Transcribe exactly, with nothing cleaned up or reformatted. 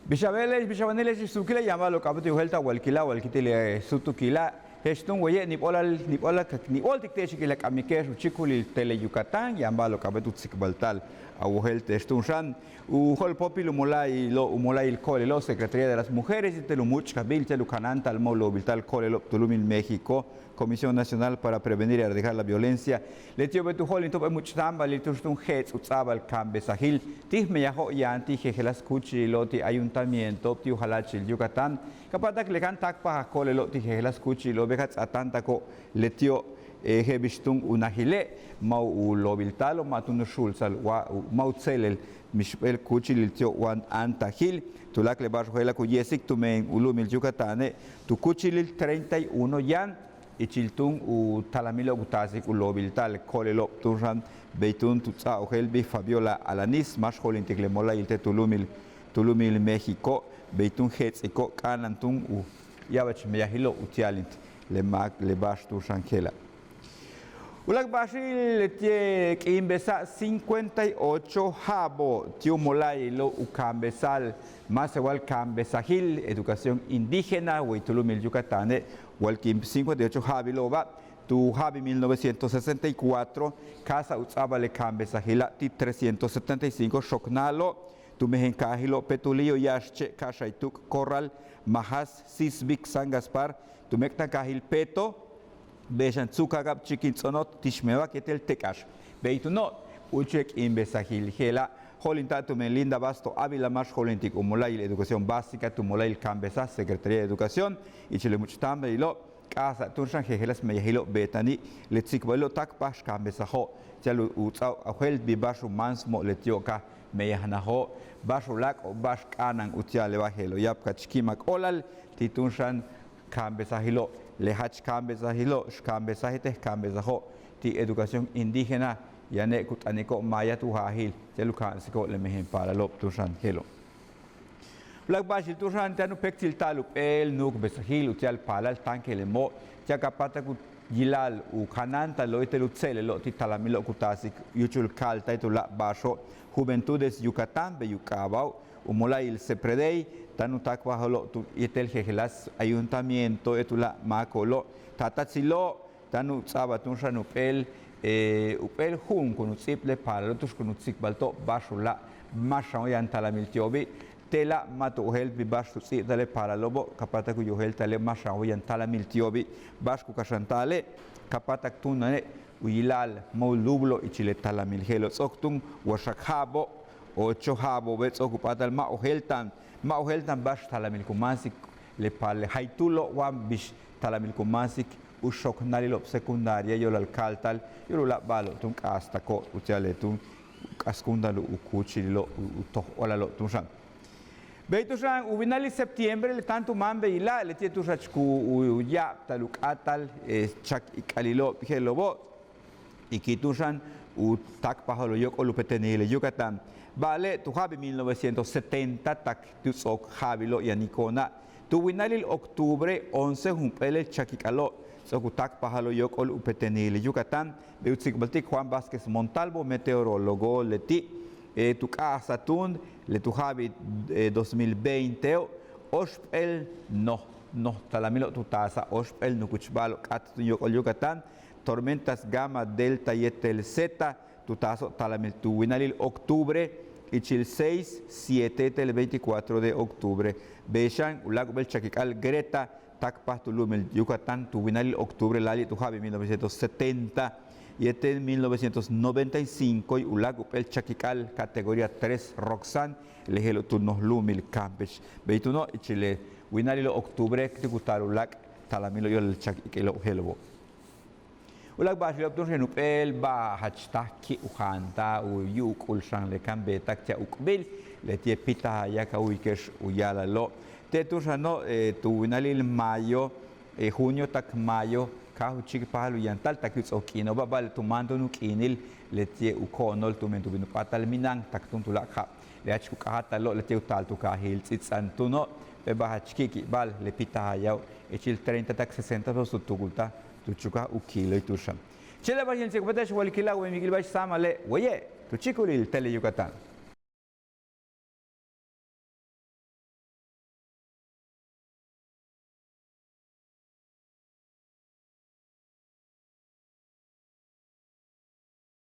Bix a beele'ex, bix a wanile'ex, suukila' yaan ba'alo'ob k'a'abéet u yojéelta'al walkila', walkila' ti' le sutukila'. Je'ex túun waye' níib óolal, níib óolal, níib óoltik te'ex ik le k'amike'ex u chíikulil Tele Yucatán, yaan ba'alo'ob k'a'abéet u tsikbalta'al a wojéelte'ex túun xan. U jo'olpóopil u mola'ayilo'ob, u mola'ayil ko'olelo', Secretaría de las Mujeres, yéetel u múuch'kabil ti'al u kanáanta'al ma' u loobilta'al ko'olelo' tu lu'umil México, Comisión Nacional para Prevenir y Erradicar la Violencia. Leti'obe' tu jo'olintiko'ob e múuch'táambalil tu'ux túun je'ets' u ts'a'abal kaambesajil ti' meyajo'ob yaan ti' jejeláas kúuchililo' ti' ayuntamiento'ob ti' u jala'achil Yucatán. Ka páatak le káan táakpajaj ko'olelo' ti' jejeláas kúuchililo' beja ts'aatáantako' leti'o', je'el bix túun u najile' ma' u loobilta'alo', ma' túun u xu'ulsa'al wa ma' u tséelel mixp'éel kúuchilil ti'o' wa áantajil. Tuláakal le ba'ax je'ela' ku ye'esik tumen u lu'umil Yucatáne' tu kúuchilil treinta y uno yaan ichil túun u talamilo'ob ku taasik u loobilta'al ko'olelo' túun xan. Bey túun tu ts'áa ojéeltbil Fabiola Alanís, máax jo'olintik le mola'ayil te' tu lu'umil, tu lu'umil México, bey túun je'ets'iko'ob k'a'ana'an túun u ya'abach meyajilo' utia'alint le máak le ba'ax túun xan je'ela'. Uláak' ba'axil leti'e' k'iimbesa'ab cincuenta y ocho ja'abo'ob ti' u mola'ayilo' u kaambesa'al máasewal kaambesajil educación indígena wey tu lu'umil Yucatáne', wal k'iin cincuenta y ocho ja'abilo'oba'. Tu ja'abil mil novecientos sesenta y cuatro káajsa'ab u ts'a'abal le kaambesajila' ti' trescientos setenta y cinco xoknáalo'ob tu mejen kaajilo' Petulio, Yaxche', Caxaytuc, Corral, Majas, Sisbic, San Gaspar, tu méek'tankaajil Peto, bey xan Tzucacab, Chiquintz'onot, Tixmebak yéetel Tekax. Bey túuno' úuchul le k'iimbesajil je'ela'. Jo'olinta'ab tumen Linda Basto Ávila, máax jo'olintik u mola'ayil educación básica tu mola'ayil kaambesaj Secretaría de Educación, ichil le múuch'táambalilo' k'a'ajsa'ab túun xan jejeláas meyajilo'ob beetani', le tsikbalilo' táakpajaj kaambesajo'ob ti'al u ts'áa ojéeltbil ba'ax u máansmo'ob leti'ob ka meyajnajo'ob, ba'ax u láak'o'ob, ba'ax k'a'ana'an utia'alewa' je'elo'. Ya'abkach ki'imak óolal ti' túun xan kaambesajilo', le jach kaambesajilo', x kaambesaj yéetel kaambesajo'ob ti' educación indígena, yaane' ku t'aniko'ob maaya tu jaajil ti'al u ka'ansiko'ob le mejen paalalo'ob túun xan je'elo'. Uláak' ba'axil túun xan táan u péektsilta'al jump'éel nu'ukbesajil utia'al paalal táankelemo' ti'al ka páatak u yila'al u kanáantalo' yéetel u tséelelo' ti' talamilo'ob ku taasik yúuchul ka'alta'al yéetel u láak' ba'axo'ob, Juventudes Yucatán bey u k'aaba'o', u mola'ayil CEPREDEI, táan u táakpajalo' yéetel jejeláas ayuntamiento yéetel u láak' máako'olo', taatatsilo'ob, táan u ts'a'abal túun xan jump'éel, jump'éel ju'un kun u ts'íibt le paalalo' tu'ux kun u tsikbalto'ob ba'ax u láak' máax xan wa yaan talamil ti'obi'. Te'ela' ma' tu ojéeltbil ba'ax tu ts'íibta'al le paalalo'obo', ka páatak u yojéelta'ale' máax xan wa yaan talamil ti'obi', ba'ax ku kaxanta'ale', ka páatak túunane' u yila'al ma' u lúubul ichil le talamil je'elo'. Ts'o'ok túun waxak ja'abo'ob, ocho ja'abo'obe' ts'o'ok u p'áatal ma' ojéelta'an, ma' ojéelta'an ba'ax talamil ku máansik le paal le jaytúulo' wa bix talamil ku máansik u xoknáalilo'ob secundaria yo'olal ka'alta'al yo'olal u láak' ba'alo'ob túun k'astako'ob utia'al le túun k'askúunta'al u kúuchililo' u toj óolalo' túun xan. Bey túun xan u winalil septiembre le táan tu máan beyila' leti'e' tu'ux jach ku ya'abtal u k'áatal chak'ik'alilo'ob je'elo'obo'. Ikil túun xan u táakpajal u yóok'ol u petenil Yucatán. Ba'ale' tu ja'abil mil novecientos setenta tak tu ts'o'ok ja'abilo'ob yaniko'ona'. Tu winalil octubre once jump'éel le chakik'alo' ts'o'ok u táakpajal u yóok'ol u petenil Yucatán. Bey u tsikbaltik Juan Vázquez Montalvo, meteorólogo leti', tu k'a'ajsa'al túun le tu ja'abil dos mil veinteo', óoxp'éel noj, noj talamilo'ob tu taasa'al, óoxp'éel nukuch ba'alo'ob k'áat túun yóok'ol Yucatán, tormentas Gamma, Delta yéetel Zeta tu taaso'ob talamil tu winalil octubre, ichil seis, siete yéetel veinticuatro de octubre. Bey xan u láak' jump'éel chakik'al Greta táakpaj tu lu'umil Yucatán tu winalil octubre láayli' tu ja'abil mil novecientos setenta, yéetel mil novecientos noventa y cinco u láak' jump'éel chakik'al categoría tres Roxanne, le je'elo' tu noj lu'umil Campeche. Bey túuno' ichil le winalilo' octubre ti' ku taal u láak' talamilo' yo'olal chakik'alo'ob je'elo'obo'. U láak' ba'axilo'ob túun xan jump'éel ba'al jach táaj ki' u jaanta'al u yu'uk'ul xan le kan beetak ti'al uukbil leti'e' pitajaya', ka wu'uyike'ex u ya'alalo'. Te' túun xano' tu winalil mayo, junio tak mayo, káaj u chíikpajal u yantal tak u ts'o'ok k'iino'oba', ba'ale' tu máan túun u k'iinil leti'e' u ko'onol tumen tu bin u p'áatal mina'an tak túun tu láak' ja'ab. Le jach ku k'aja'atalo' leti'e' u taal tu kaajil Ts'its'an túuno', p'éel ba'al jach ki'kibal le pitajayao' ichil treinta tak sesenta pesos tu tukultaj tu chukaj u kiilo'ob túun xan. Chéen le ba'ax in tsikbalte'ex walikila' wey miguil ba'ax sáamale' waye' tu chíikulil Tele Yucatán.